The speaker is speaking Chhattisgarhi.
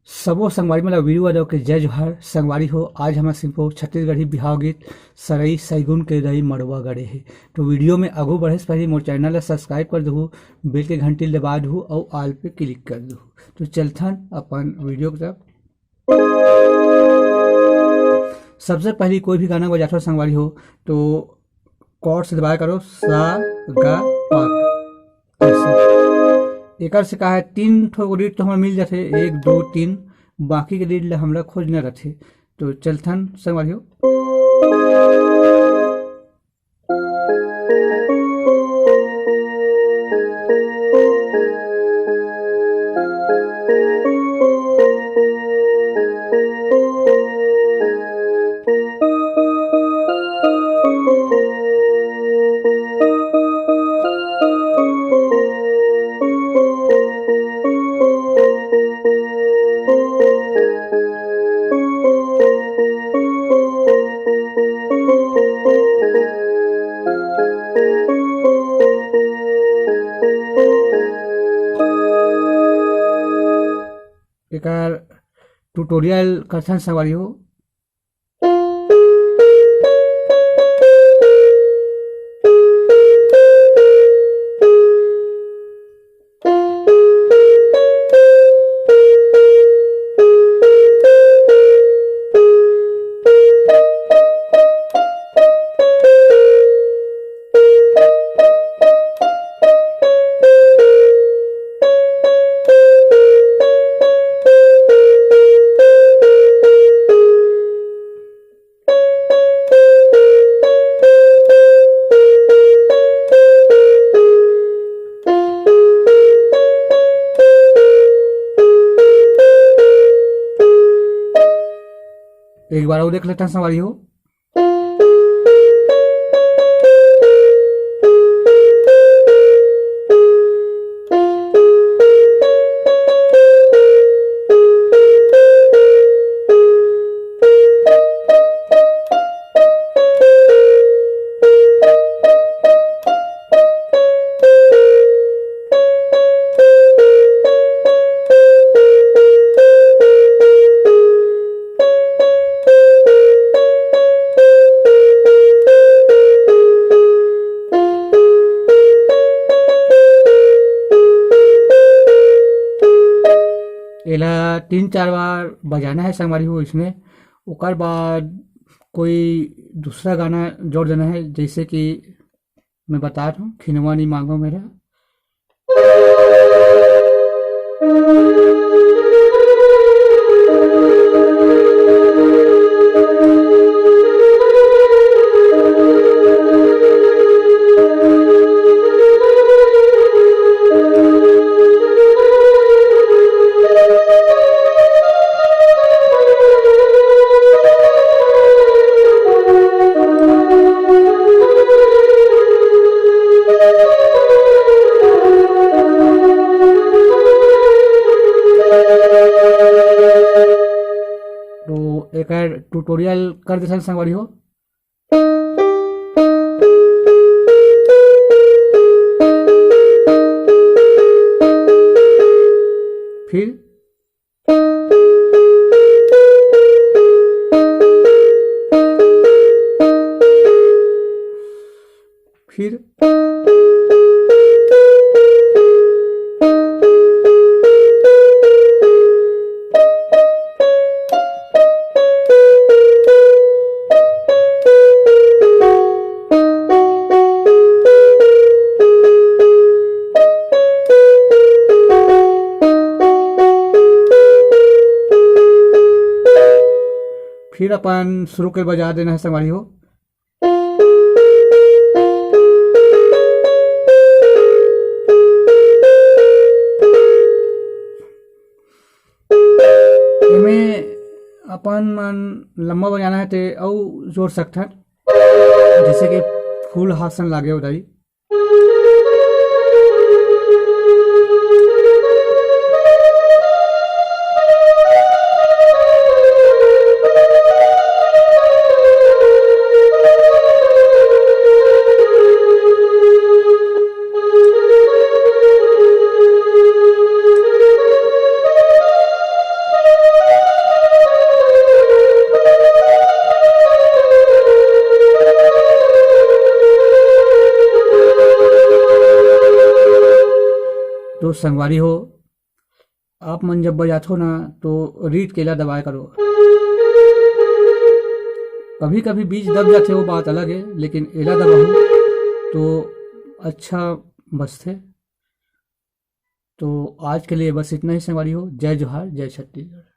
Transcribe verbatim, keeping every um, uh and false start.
सबो संगवारी मन ला वीरू यादव के जय जोहार। संगवारी हो, आज हमर सिंपो छत्तीसगढ़ी बिहाव गीत सरई सैगुन के दई मड़वा गड़े हे। तो वीडियो में आगू बढ़े से पहले मोर चैनल ला सब्सक्राइब कर दहू, बेल के घंटी ला दबा दहू अउ ऑल पे क्लिक कर दहू। तो चलथन अपन वीडियो की तरफ। सबसे पहले कोई भी गाना बजाथो संगवारी हो, तो कॉर्ड्स दबाया करो, सा, गा, पा। ऐसे। एकर से का है, तीन ठो रीड तो हमर मिल जाथे, एक, दो, तीन, बाकी के रीड ला हमला खोजना रथे। तो चलथन संगवारी हो। एकर ट्यूटोरियल करथन संगवारी हो। एक बार अउ देख लेथन संगवारी हो। एला तीन चार बार बजाना है संगवारी हो इसमें। ओकर बाद कोई दूसरा गाना जोड़ देना है, जैसे कि मैं बता रहा हूँ, खिनवा नी मांगो मेरा। तो एकर ट्यूटोरियल कर देथन संगवारी हो। फिर फिर फिर अपन शुरू के बजा देना है संगवारी हो। एमे अपन मन लंबा बजाना है ते अउ जोड़ सकथन, जैसे कि फूल हासन लागे उदाई। तो संगवारी हो, आप मन जब बजाथो ना, तो रीड के एला दबाए करो। कभी कभी बीच दब जाथे, वो बात अलग है, लेकिन एला दबाओ तो अच्छा बजथे। तो आज के लिए बस इतना ही संगवारी हो। जय जोहार, जय छत्तीसगढ़।